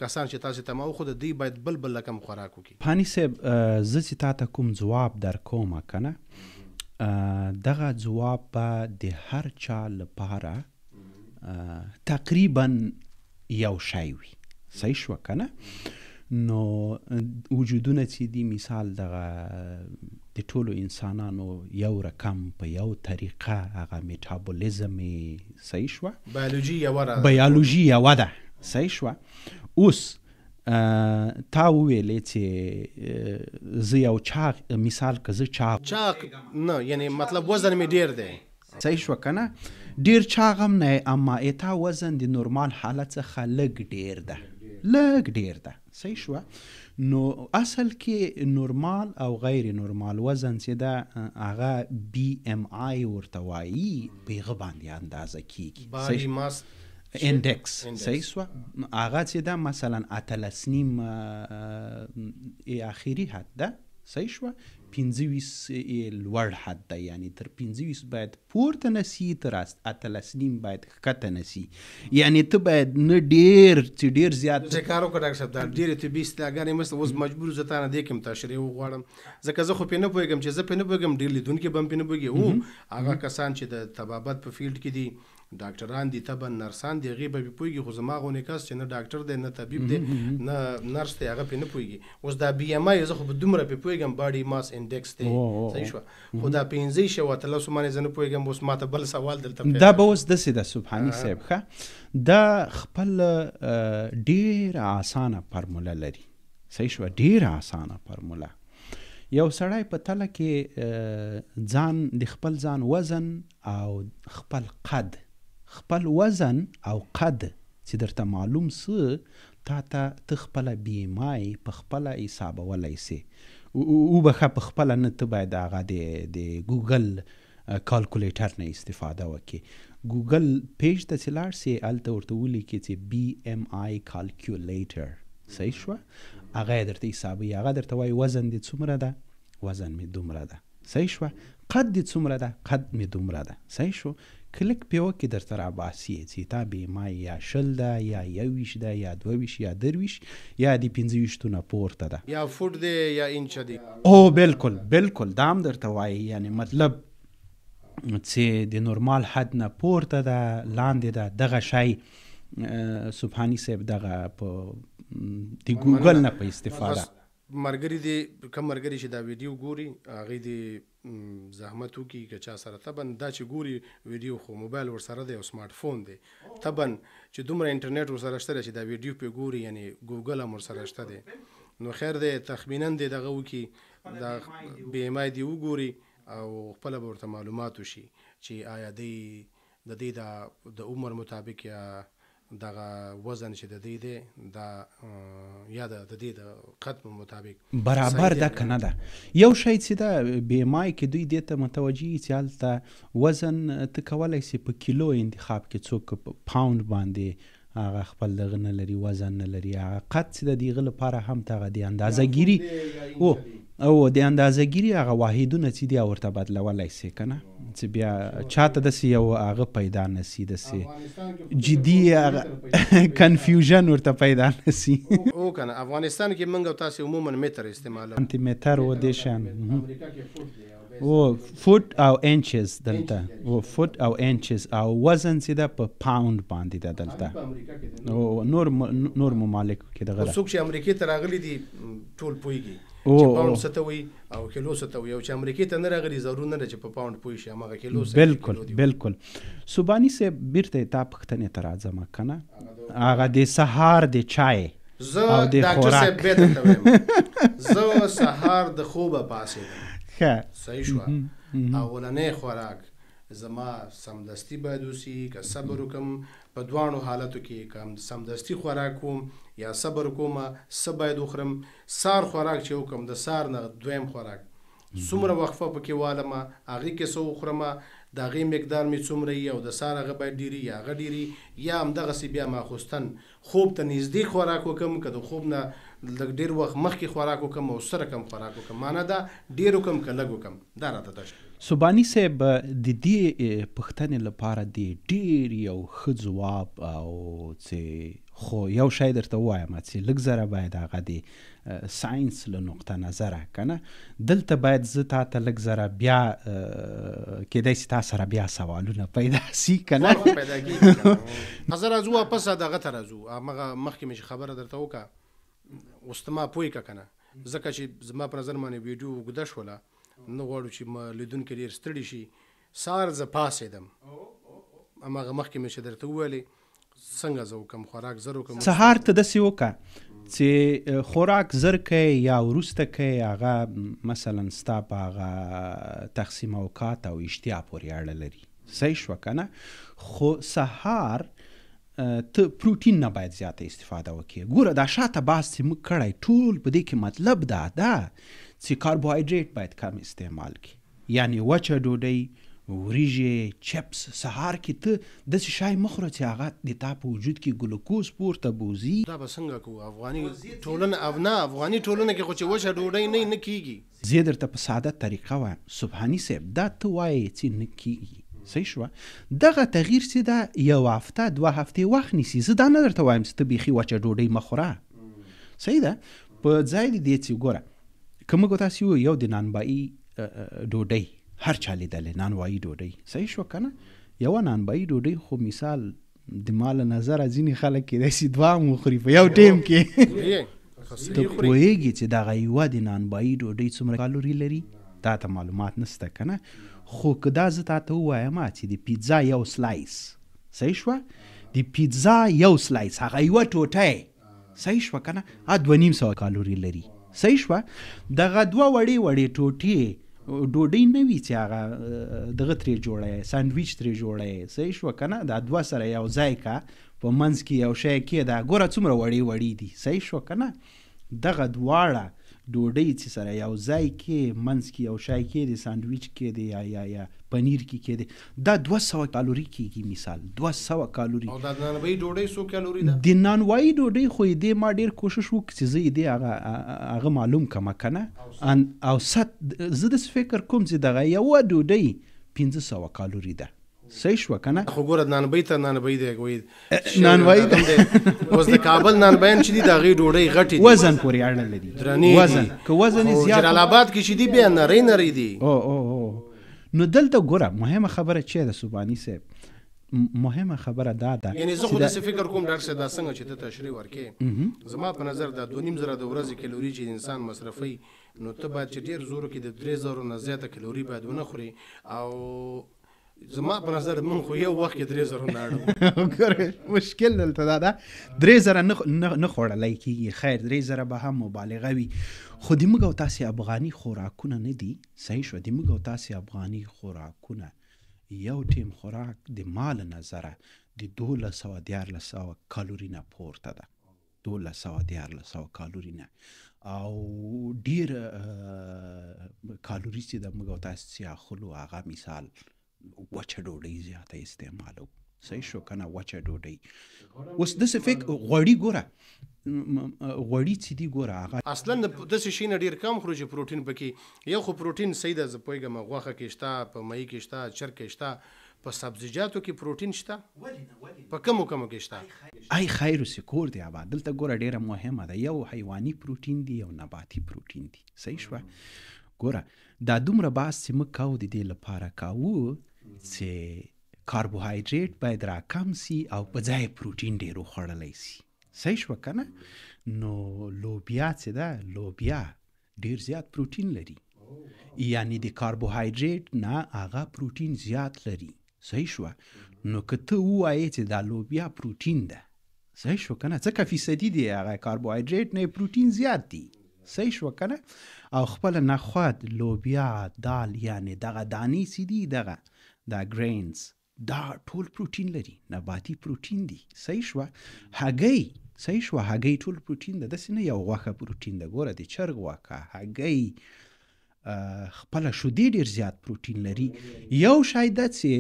کسان چې تاسې ته ما وښوده دوی باید بل بل رقم خوراک وکړي. پانی صاحب زه چې تا ته کوم ځواب در کوم که نه، دغه ځواب به د هر چا لپاره تقریبا یو شی وي، صحیح شوه که نه؟ نو وجودونه چې دي، مثال دغه د ټولو انسانانو یو رقم په یو طریقه هغه میټابولیزم یې صحیح شوه، بیولوژي یوه ده، بیولوژي یوه ده، صحیح شوه. اوس تا وویلې چې زه یو چاق، مثال که زه چاق چاق نه، یعنی مطلب وزن مې ډېر دی، صحیح شوه که نه، ډېر چاغ هم نه یې، اما ایتا وزن د نورمال حالت څخه لږ ډېر ده، لږ ډېر ده، صحیح شوه نو اصل کې نورمال او غیر نورمال وزن چې ده هغه بی ام آی ورته وایي په هغه باندې اندازه کیږي. باډي ماس انډیکس صحیح شوه هغه چې ده مثلا 18 نیم یې اخري حد ده صحیح شوه 25 یې لوړ حد ده یعنی تر 25 باید پورته نه سي تر 18 نیم باید ښکته نه سي یعنی ته باید نه ډیر چې ډیر زیات چې کار وکړه ډاکټر صاحب دا ډېرې طبي اصطلاحګانې مست اوس مجبور زه تا نه دې کوم تشریح وغواړم ځکه زه خو پرې نه پوهېږم چې زه پرې نه پوهېږم ډېر لیدونکي به هم پرې نه پوهېږي او هغه کسان چې د طبابت په فیلډ کې دي ډاکټران دي طبعا نرسان دي هغې به پرې پوهېږي خو زما غوندې کس چې نه ډاکټر دی نه طبیب دی نه نرس دی هغه پرې نه پوهېږي اوس دا بي ام آی زه خو به دومره پرې پوهېږم باډي ماس انډیکس دی صحیح شوه خو دا 25 او 18 باندې زه نه پوهېږم اوس ماته بل سوال دلته پیدا دا به اوس داسې ده سبحاني صاحب ښه دا خپل ډېره اسانه فرموله لري صحیح شوه ډېره اسانه فرموله یو سړی په تله کې ځان د خپل ځان وزن او خپل قد خپل وزن او قد چې درته معلوم سه تاته ته خپله بي ایم آی په خپله حسابولای سې وبخښه په خپله نه ته باید هغه د د ګوګل کالکولیټر نه استفاده وکړې ګوګل پیج ته چې لاړ سې هلته ورته ولیکې چې بي ایم آی کالکولیټر صحیح شوه هغه یې درته حسابوي هغه درته وایي وزن دې څومره ده وزن مې دومره ده صحیح شوه قد دې څومره ده قد مې دومره ده صحیح شو کلک پې وکړې درته راباسي یې چې تا بي ایم آی یا 20 ده یا 21 ده یا 22 یا 23 یا د 25 نه پورته ده یا فوټ دی یا انچ دی. او بلکل بلکل دا هم درته وایي یعنې مطلب چې د نورمال حد نه پورته ده لاندې ده دغه شی سبحاني صاحب دغه په د ګوګل نه په استفاده. مرګري دې کوم مرګري چې دا ویډیو ګوري هغه دې زحمت وکړي که چا سره طبعا دا چې ګوري ویډیو خو موبایل ورسره دی او سمارټ فون دی طبعا چې دومره انټرنیټ ورسره شته چې دا ویډیو په ګوري یعنی ګوګل هم ورسره شته دی نو خیر دی تخمینا دې دغه وکړي دا بي ایم آی دې وګوري او خپله به ورته معلومات وشي چې آیا دی د دې د عمر مطابق یا دغه وزن چې د دی دی دا یا د دې د قد په مطابق برابر ده که نه ده. یو شی چې ده بي ایم آی کې دوی دې ته متوجه چې هلته وزن ته کولی سې په کیلو انتخاب کې څوک په پاوند باندې هغه خپل دغه نه لري وزن نه لري هغه قد چې د هغه لپاره هم دغه د اندازه ګیري او او د اندازه ګیري هغه واحدونه چې دی ورته بدلولای سي کنه چې بیا چاته داسې یو هغه پیدا نه سي داسې جدي هغه کنفیوژن ورته پیدا نه سي. او کنه افغانستان کې موږ او تاسو عموما متر استعمالوو. سانتي متر و دې شیان امریکا کې فوټ دی او فوټ او انچز دلته او فوټ او انچز او وزن چې ده په پاوند باندې ده دلته او نور نور ممالکو کې دغه څوک چې امریکې ته راغلي دي ټول پوهېږي چې پاوند څه ته وایي او کیلو څه ته وایي او چې امریکې ته نه راغلي ضرور نه ده چې په پاوند پوه شي هماغه کیلو څه بالکل بالکل سبحاني صاحب بیرته تا پوښتنې ته راځم که نه هغه د سهار د چای زه ډاکټر صاحب بیا درته وایم زه سهار د خوبه پاڅېدم ښه صحیح شوه اولنی خوراک زما سمدستي باید وسي که صبر وکم په دواړو حالتو کې که سمدستي خوراک کوم یا صبر کوم څه باید وخورم سار خوراک چې وکم د سار نه دویم خوراک څومره وقفه پکې والم هغې کې څه وخورم د هغې مقدار مې څومره وي او د سار هغه باید ډېر یا هغه ډېر یا همدغسې بیا ماخوستن خوب ته نږدې خوراک وکم که د خوب نه لږ ډېر وخت مخکې خوراک وکم او څه رقم خوراک وکم مانا دا ډېر وکم که لږ وکم دا راته تشریح. سبحاني صاحب د دې پوښتنې لپاره دې ډېر یو ښه ځواب او چې خو یو شی درته ووایم چې لږ ذره باید هغه د ساینس له نقطه نظره کنه دلته باید زه تا ته لږ ذره بیا کېدای سي تا سره بیا سوالونه پیدا سي کنه پیدا کیږي زه راځو واپس دغه ته راځو هغه مخکې مې چې خبره درته وکړه اوس ته ما پوه کړه کنه ځکه چې زما په نظر باندې ویډیو اوږده شوله نه غواړو چې لیدونکي ډېر ستړي شي سهار زه پاڅېدم هماغه مخکې مې چې درته وویلې څنګه زه وکم خوراک زر وکم سهار ته داسې وکړه چې خوراک زر کوې یا وروسته کوې هغه مثلا ستا په هغه تقسیم اوقات او اشتیا پورې اړه لري صحیح شوه که نه خو سهار ته پروټین نه باید زیاته استفاده وکړې. ګوره دا شاته بحث چې موږ کړی ټول په دې کې مطلب دا ده چې کاربوهایډریټ باید کم استعمال کړي، یعنی وچه ډوډۍ، وریژې، چپس. سهار کې ته داسې شی مه خوره چې هغه د تا په وجود کې ګلوکوز پورته بوځي. دا به څنګه کوو افغاني ټولنه نه افغاني ټولنه کې خو چې وچه ډوډۍ نه نه کیږي. زه درته په ساده طریقه وایم سبحاني صاحب، دا ته وایې چې نه کیږي، صحیح شوه؟ دغه تغییر چې ده یو هفته دوه هفتې وخت نیسي. زه دا نه درته وایم چې ته بیخي وچه ډوډۍ مه خوره، صحیح ده؟ په ځای د دې چې ګوره که موږ تاسې ووایو یو د نانبایي ډوډۍ هر چا لیدلې، نانوایي ډوډۍ، صحیح شوه که نه؟ یوه نانبایي ډوډۍ خو مثال د ما له نظره ځینې خلک کېدای شي دوه هم وخوري په یو ټیم کې. ته پوهېږې چې دغه یوه د نانبایي ډوډۍ څومره کالوري لري؟ تا ته معلومات نشته که نه؟ خو که دا زه تا ته ووایم چې د پیتزا یو سلایس، صحیح شوه؟ د پیتزا یو سلایس هغه یوه ټوټه، صحیح شوه که نه، هغه 250 کالوري لري، صحیح شوه؟ دغه دوه وړې وړې ټوټې ډوډۍ نه وي چې هغه دغه ترې جوړی، سانډویچ ترې جوړی، صحیح شوه که نه؟ دا دوه سره یو ځای که په منځ کې یو شی کېده، ګوره څومره وړې وړې دي، صحیح شوه که نه؟ دغه دواړه ډوډۍ چې سره یو ځای کې منځ کې یو شی کېدې، سانډویچ کېدې یا یا یا پنیر کې کېدې، دا 200 کالوري کېږي. مثال 200 کالوري. او دا د نانوایي ډوډۍ څو کالوري ده؟ د نانوایي ډوډۍ خو یې دې ما ډېر کوشش وکړ چې زه یې دې هغه معلوم کړم که نه، او ست زه داسې فکر کوم چې دغه یوه ډوډۍ 500 کالوري ده، صحیح شوه که نه؟ خو ګوره نانبۍ ته نانبۍ دی، وایي نانوایي ده. اوس د کابل نانبیان چې دي د هغې ډوډۍ غټې دي، وزن پورې اړه لري، درنې دي. وزن که وزن یې زیات جلال آباد کې چې دي بیا نرۍ نرۍ دي. او او او نو دلته ګوره مهمه خبره چې ده سبحاني صاحب، مهمه خبره دا ده، یعنی زه خو داسې فکر کوم ډاکټر صاحب، دا څنګه چې ته تشریح ورکې، زما په نظر دا 2500 د ورځې کالوري چې انسان مصرفوي، نو ته باید چې ډېر زور وکړې د 3000 نه زیاته کالوري باید ونه خورې. او زما په نظر مونږ خو یو وخت کې 3000 نه اړو. ګوره مشکل دلته دا ده 3000 نه خوړلی کېږي. خیر 3000 به هم مبالغه وي، خو د موږ او تاسې افغاني خوراکونه نه دي، صحیح شوه؟ د موږ او تاسې افغاني خوراکونه یو ټیم خوراک د ما له نظره د 1200 1300 کالوري نه پورته ده، 1200 1300 کالوري نه، او ډېر کالوري چې د موږ او تاسې چې اخلو هغه مثال وچه ډوډۍ زیاته استعمالو، صحیح شو که نه؟ وچه ډوډۍ. اوس داسې فکر غوړي ګوره، غوړي چې دي ګوره هغه اصلا داسې شي نه ډېر کم خورو چې پروټین پکې، یو خو پروټین صحیح ده، زه پوهېږم غوښه کې شته، په ماهي کې شته، چرګ کې شته، په سبزیجاتو کې پروټین شته؟ په کمو کمو کې شته. ای خیر اوسې کور دی آباد. دلته ګوره ډېره مهمه ده، یو حیواني پروټین دی، یو نباتي پروټین دی، صحیح شوه؟ ګوره دا دومره بحث چې موږ کوو د دې لپاره کوو چې کاربوهایډریټ باید راکم سي او په ځای پروټین ډېر وخوړلی سي، صحیح شوه که نه؟ نو لوبیا چې ده، لوبیا ډېر زیات پروټین لري، یعنی د کاربوهایډریټ نه هغه پروټین زیات لري، صحیح شوه؟ نو که ته ووایې چې دا لوبیا پروټین ده، صحیح شوه که نه؟ ځکه فیصدي دی هغه کاربوهایډریټ نه پروټین زیات دی، صحیح شوه که نه؟ او خپله نخود، لوبیا، دال، یعنی دغه دانې چې دي، دغه دا ګرینز، دا ټول پروټین لري، نباتي پروټین دي، صحیح شوه؟ هګۍ، صحیح شوه؟ هګۍ ټول پروټین ده، داسې نه یو غوښه پروټین ده. ګوره د چرګ غوښه، هګۍ، خپله شودې ډېر زیات پروټین لري. یو شی ده چې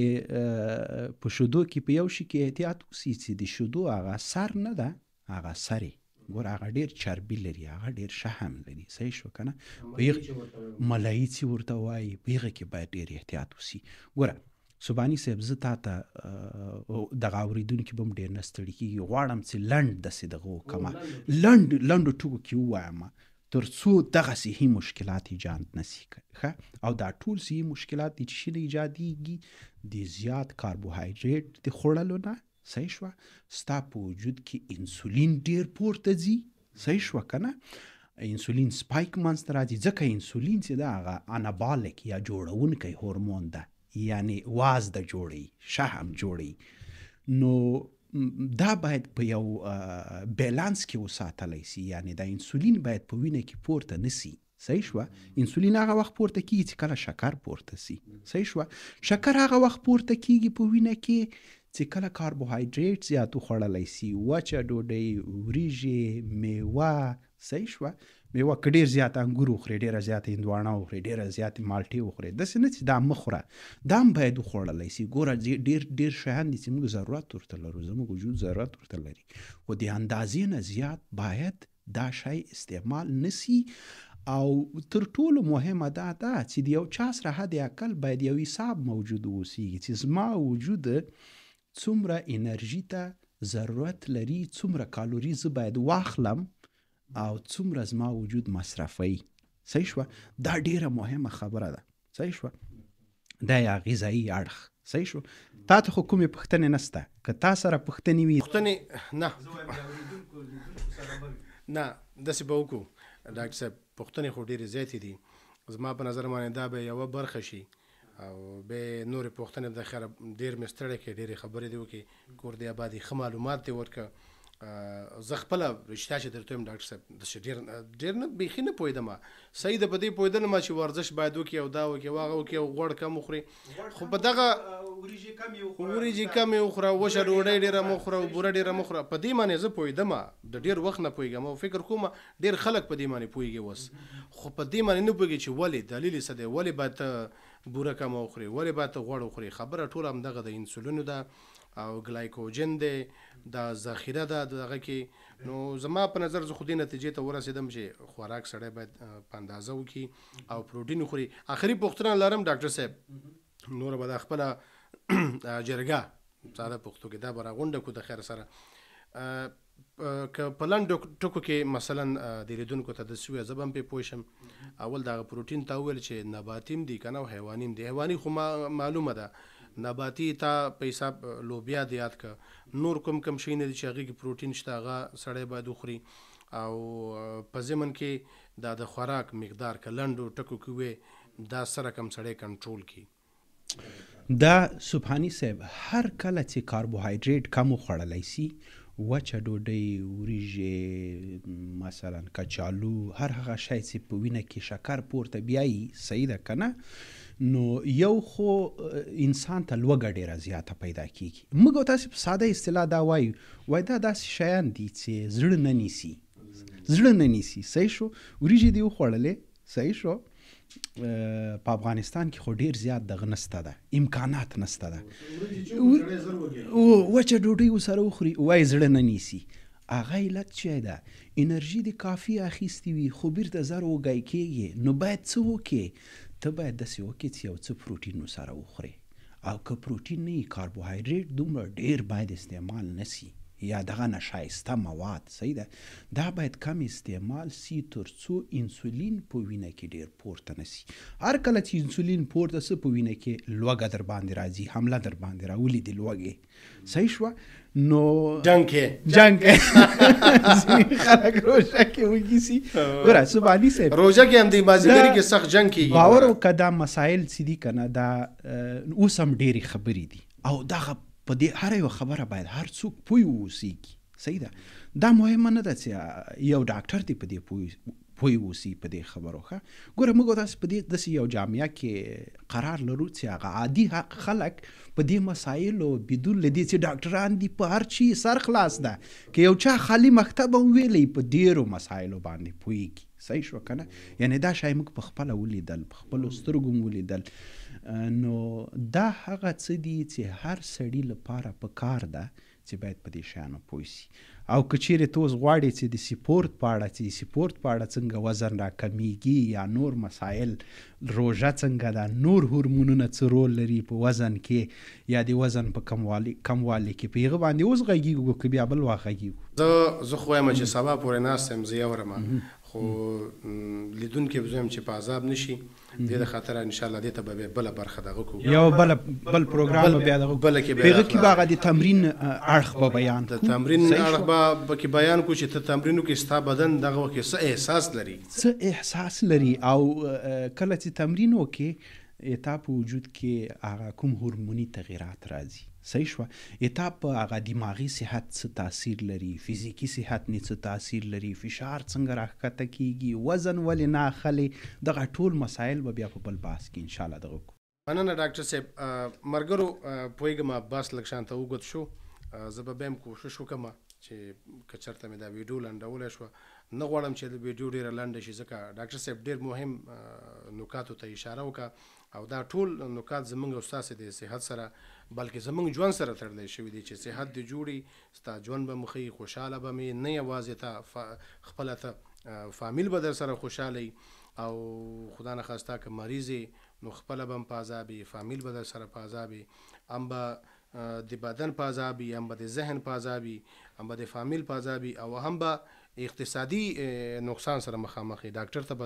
په شودو کې په یو شي کې احتیاط وسي چې د شودو هغه سر نه ده، هغه سر یې ګوره هغه ډېر چربي لري، هغه ډېر شحم لري، صحیح شو که نه؟ ملایي چې ورته وایي، په هغه کې باید ډېر احتیاط وسي. ګوره سبحاني صاحب، زه تا ته دغه اورېدونکي به هم ډېر نه ستړي کېږي، غواړم چې لنډ داسې دغه وکړم، لنډو ټکو کې ووایم تر څو دغه صحي مشکلات ایجاد نه سي. ښه، او دا ټول صحي مشکلات دي چې شي نه ایجادېږي د زیات کاربوهایډریټ د خوړلو نه، صحیح شوه؟ ستا په وجود کې انسولین ډېر پورته ځي، صحیح شوه که نه؟ انسولین سپایک منځته راځي، ځکه انسولین چې ده هغه انابالیک یا جوړونکی هورمون ده، یعنی وازده جوړوي، شحم جوړوي. نو دا باید په یو بیلانس کې وساتلی سي، یعنی دا انسولین باید په وینه کې پورته نه سي، صحیح شوه؟ انسولین هغه وخت پورته کیږي چې کله شکر پورته سي، صحیح شوه؟ شکر هغه وخت پورته کیږي په وینه کې چې کله کاربوهایډریټ زیات وخوړلی سي، وچه ډوډۍ، وریژې، میوه، صحیح شوه، میوه که ډیر زیات انګور وخورې، ډیره زیاته هندواڼه وخورې، ډیره زیاتې مالټې وخورې، داسې نه چې دا مه خوره، دا هم باید وخوړلی سي. ګوره ډیر ډیر شیان دي چې موږ ضرورت ورته لرو، زموږ وجود ضرورت ورته لري، خو د اندازې نه زیات باید دا شی استعمال نسی. او تر ټولو مهمه دا ده چې د یو چا سره حد اقل باید یو حساب موجود اوسیږي چې زما وجود څومره انرژي ته ضرورت لري، څومره کالوري زه باید واخلم او څومره زما وجود مصرفوي. صحیح شوه؟ دا ډیره مهمه خبره ده. صحیح شوه؟ دا یا غذایي اړخ. صحیح شو؟ تا ته خو کومې پوښتنې نسته، که تا سره پوښتنې وي. پوښتنې نه نه، داسې به وکړو ډاکټر صاحب، پوښتنې خو ډېرې زیاتې دي، زما په نظر باندې دا به یوه برخه شي او به نورې پوښتنې د خیره. ډېر مې ستړی کړې، ډېرې خبرې دې وکړې، کور دې آبادي، ښه معلومات دې ورکړه. زه خپله رښتیا چې درته وایم ډاکټر صاحب، داسې ډېر ډېر نه، بیخي نه پوهېدم. صحیح ده، په دې پوهېدلم چې ورزش باید وکړي او دا وکړي او هغه وکړي او غوړ کم وخوري، خو په دغه وریجې کمې وخوره، وچه ډوډۍ ډېره مه خوره او بوره ډېره مه خوره، په دې باندې زه پوهېدم، د ډېر وخت نه پوهېږم او فکر کوم ډېر خلک په دې باندې پوهېږي اوس، خو په دې باندې نه پوهېږي چې ولې، دلیل یې څه دی، ولې باید ته بوره کمه وخورې، ولې باید ته غوړ وخورې. خبره ټوله همدغه د انسولینو ده او ګلایکوجن دی، دا ذخیره ده دغه کې. نو زما په نظر زه خو دې نتیجې ته ورسېدم چې خوراک سړی باید په اندازه وکړي او پروټین وخوري. آخري پوښتنه لرم ډاکټر صاحب، نوره به دا خپله جرګه ساده پښتو کې دا به راغونډه کړو د خیر سره. که په لنډو ټکو کې مثلا د لیدونکو ته داسې ووایه، زه به هم پرې پوه شم. اول دغه پروټین تا وویل چې نباتي هم دي که نه او حیواني هم دي. حیواني خو معلومه ده، نباتي تا په حساب لوبیا دې یاد که، نور کوم کوم شیونه دي چې هغې کې پروټین شته هغه سړی باید وخوري. او په ضمن کې دا د خوراک مقدار که لنډو ټکو کې ووایې دا څه رقم سړی کنټرول کړي؟ دا سبحاني صاحب، هر کله چې کاربوهایډریټ کم وخوړلی سي، وچه ډوډۍ، وریژې، مثلا کچالو، هر هغه شی چې په وینه کې شکر پورته بیایي، صحیح ده که نه، نو یو خو انسان ته لوږه ډېره زیاته پیدا کیږي. موږ او تاسې په ساده اصطلاح دا وایو، وایي دا داسې شیان دي چې زړه نه نیسي، زړه نه نیسي. صحیح شو؟ وریژې دې وخوړلې، صحیح شو؟ په افغانستان کې خو ډیر زیات دغه نسته ده، امکانات نسته ده. وچه ډوډۍ ورسره وخوري، وایي زړه نه نیسي. هغه علت چې ده، انرژي دې کافي اخیستې وي خو بیرته زر وږی کېږي، نو باید څه وکړې؟ ته باید داسې وکړې چې یو څه پروټین ورسره وخورې، او که پروټین نه وي کاربوهایډریټ دومره ډیر باید استعمال نه سي، یا دغه نشایسته مواد، صحیح ده، دا باید کم استعمال سي تر څو انسولین په وینه کې ډیر پورته نه سي. هر کله چې انسولین پورته سي په وینه کې لوږه در باندې راځي، حمله در باندې راولي د لوږې، صحیح شوه؟ نو جنګ کې جنګ کې ځینې خلک روژه کې وږي سي. ګوره سبحاني صاحب، روژه کې هم دی مازدیګري کې سخت جنګ کېږي. باور وکړه دا مسایل چې دي که نه، دا اوس هم ډېرې خبرې دي، او دغه په دې هره یوه خبره باید هر څوک پوه واوسېږي، صحیح ده. دا مهمه نه ده چې یو ډاکټر دې په دې پوه اوسي په دې خبرو. ښه ګوره موږ داسې په دې داسې یو جامعه کې قرار لرو چې هغه عادي خلک په دې مسایلو بدون له دې چې ډاکټران دي په هر چي سر خلاص ده، که یو چا خالي مکتب هم ویلی په ډېرو مسایلو باندې پوهېږي، صحیح شوه که نه؟ یعنې دا شی موږ په خپله ولیدل، په خپلو سترګو مو ولیدل. نو دا هغه څه دي چې هر سړي لپاره په کار ده چې باید په دې شیانو پوه سي. او که چیرې ته اوس غواړې چې د سپورت په اړه، چې سپورت په اړه څنګه وزن راکمیږي یا نور مسایل، روژه څنګه ده، نور هورمونونه څه رول لري په وزن کې یا د وزن په کموالي کې، په هغه باندې اوس غږیږو که بیا بل وخت غږیږو؟ زه خو وایم چې سبا پورې ناست یم، زه یې اورم، خو لیدونکي به زه وایم چې په عذاب نه شي، دې د خاطره انشاءالله دې ته به بیا بله برخه دغه کوو، یو بل پروګرام به بیا دغه کوو. بله کې بیا په هغه کې به راخلاص. هغه د تمرین اړخ به بیان د کړو. تمرین صحیح اړخ شو. به پکې بیان کړو چې ته تمرین وکړې ستا بدن دغه وخت کې څه احساس لري، څه احساس لري، او کله چې تمرین وکړې تا په وجود کې هغه کوم هورموني تغیرات راځي، صحیح شوه؟ تا په هغه دماغي صحت څه تاثیر لري، فزیکي صحت نه څه تاثیر لري، فشار څنګه راښکته کیږي، وزن ولې نه اخلې، دغه ټول مسایل به بیا په بل بحث کې انشاءالله دغه کوو. مننه ډاکټر صاحب. مرګرو، پوهېږم بحث لږ شانته اوږد شو. زه به بیا هم کوشش وکړم چې که چېرته مې دا ویډیو لنډولی شوه. نه غواړم چې د ویډیو ډېره لنډه شي، ځکه ډاکټر صاحب ډېر مهم نکاتو ته اشاره وکړه، او دا ټول نکات زمونږ او ستاسې د صحت سره، بلکې زمونږ ژوند سره تړلی شوي دي، چې صحت دې جوړي، ستا ژوند به مو ښه وي، خوشحاله به مې، نه یوازې ته، خپله ته، فامیل به در سره خوشحاله وي. او خدا نخواسته که مریض یې، نو خپله به هم په عذاب یې، فامیل به در سره په عذاب یې، هم به د بدن په عذاب وي، هم به د ذهن په عذاب وي، هم به د فامیل په عذاب وي، او هم به اقتصادي نقصان سره مخامخ یې، ډاکټر ته به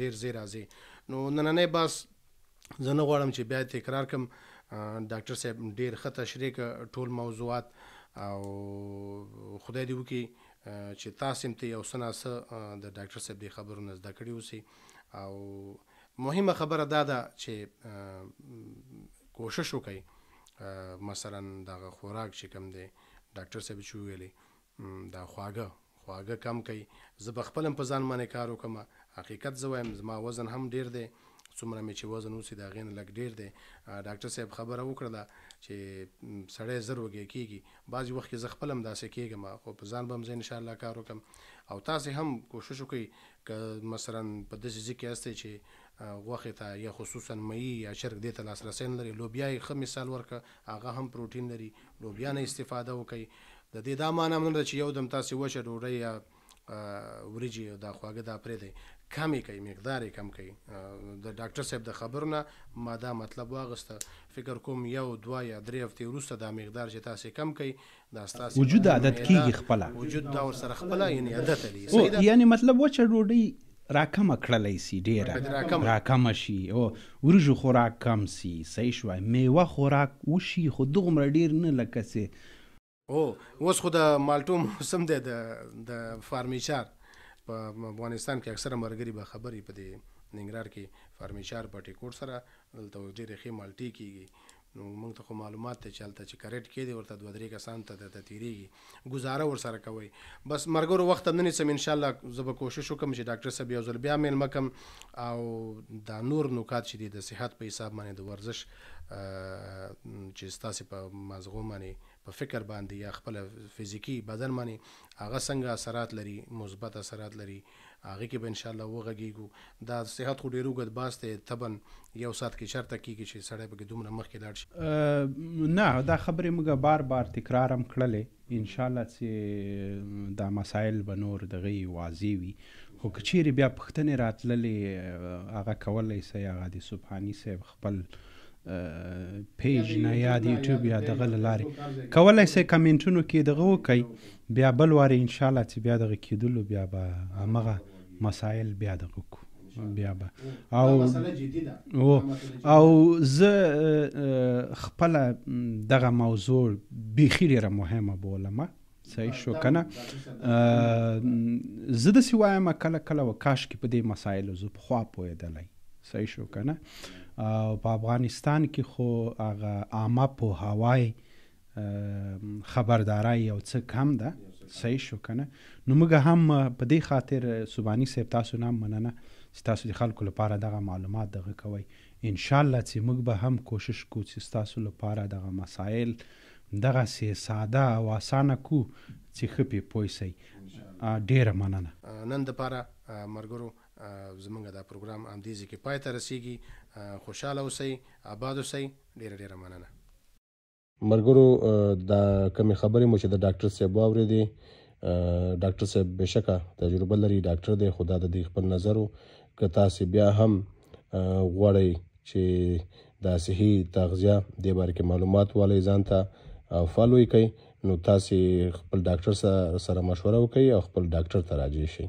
ډېر زیر راځي. نو نننی بحث زه نه غواړم چې بیا تکرار کړم. ډاکټر صاحب ډېر ښه تشریح کړه ټول موضوعات، او خدای دې وکړي چې تاسې هم ته یو څه ناڅه د ډاکټر صاحب دې خبرو نه زده کړي اوسئ. او مهمه خبره دا ده چې کوشش وکړئ، مثلا دغه خوراک چې کوم دی، ډاکټر صاحب چې وویلې، دا خواږه کم کړئ. زه به خپل هم په ځان باندې کار وکړم. حقیقت زه وایم، زما وزن هم ډېر دی، څومره مې چې وزن اوسي د هغې نه لږ ډېر دی. ډاکټر صاحب خبره وکړله چې سړی زر وږی کېږي. بعضې وخت کې زه خپل هم داسې کېږم، خو په ځان به هم زه انشاءالله کار وکړم. او تاسې هم کوشش وکړئ، که مثلا په داسې ځای کې یاستئ چې غوښې ته یا خصوصا مئی یا چرګ دې ته لاسرسی نه لري، لوبیا یې ښه مثال ورکړه، هغه هم پروټین لري، لوبیا نه استفاده وکړئ. د دې دا معنا هم نه ده چې یو دم تاسې وچه ډوډۍ یا وریجې دا خواږه دا پرېږدئ، کم یې کړئ، مقدار یې کم کړئ. د ډاکټر صاحب د خبرو نه ما دا مطلب واغسته. فکر کوم یو، دوه یا درې هفتې وروسته دا مقدار چې تاسې کم کړئ، دا ستاسې وجود بدن عادت معده کېږي خپله. وجود دا ورسره خپله یعنې عادت لري. صحیح ده؟ یعنې مطلب وچه ډوډۍ راکمه کړلی سي، ډېره راکمه. راکمه شي، او وریجو خوراک کم سي، صحیح شوه، میوه خوراک وشي، خو دغومره ډېر نه لکه چې اوس خو د مالټو موسم دی، د فارمیچار په افغانستان کې اکثره مرګري به خبرې په دې ننګرهار کې فارمیچار په ټیکوټ سره دلته اوس ډېرې ښې مالټې کېږي. نو موږ ته خو معلومات دی چې هلته چې کریټ کېدی ورته دوه درې کسان ته درته تېرېږي، ګزاره ورسره کوئ. بس مرګرو وخت هم نه نیسم، انشاءالله زه به کوشش وکړم چې ډاکټر صاحب یو ځل بیا مېلمه کړم، او دا نور نکات چې دي د صحت په حساب باندې، د ورزش، چې ستاسې په مازغو باندې، په فکر باندې یا خپل فزیکي بدن باندې هغه څنګه اثرات لري، مثبت اثرات لري، هغې کې به انشاءالله وغږېږو. دا صحت خو ډېر اوږد بحث دی، طبعاً یو ساعت کې چېرته کېږي چې سړی پکې دومره مخکې لاړ شي. نه، دا خبرې موږ بار بار تکرار هم کړلې، انشاءالله چې دا مسایل به نور دغې واضح وي. خو که چیرې بیا پوښتنې راتللې، هغه کولی سئ، هغه د سبحاني صاحب خپل پیج نه یا د یوټیوب یا دغه له لارې کولی سئ کمنټونو کې دغه وکئ. بیا بل وارې انشاءالله چې بیا دغه کېدلو بیا به همغه مسایل بیا دغه کو، بیا به او مسله جدي ده. او زه خپله دغه موضوع بیخي ډېره مهمه بولم. صحیح شو که نه؟ زه داسې وایم کله کله و کاشکې په دې مسایلو زه پخوا پوهېدلی. صحیح شو که نه؟ او په افغانستان کې خو هغه عامه پوهاوی، خبرداری یو څه کم ده. صحیح شو که نه؟ نو موږ هم په دې خاطر سبحاني صاحب تاسو نه هم مننه چې تاسو د خلکو لپاره دغه معلومات دغه کوئ. انشاءالله چې موږ به هم کوشش کوو چې ستاسو لپاره دغه مسایل دغسې ساده او اسانه کو چې ښه پرې پوه سئ. ډېره مننه. نن دپاره، ملګرو، زمونږ دا پروګرام همدې ځای کې پای ته رسیږي. خوشحاله اوسئ، آباد اوسئ. ډېره ډېره مننه. ملګرو، دا کمې خبرې مو چې د ډاکټر صاحب واورېدې، ډاکټر صاحب بېشکه تجربه لري، ډاکټر دی، خو دا د دوی خپل نظر و. که تاسې بیا هم، غواړئ چې دا صحي تغذیه دې باره کې معلومات والئ، ځان ته، فالو یې کړئ، نو تاسې خپل ډاکټر سره مشوره وکړئ او خپل ډاکټر ته راجع شئ.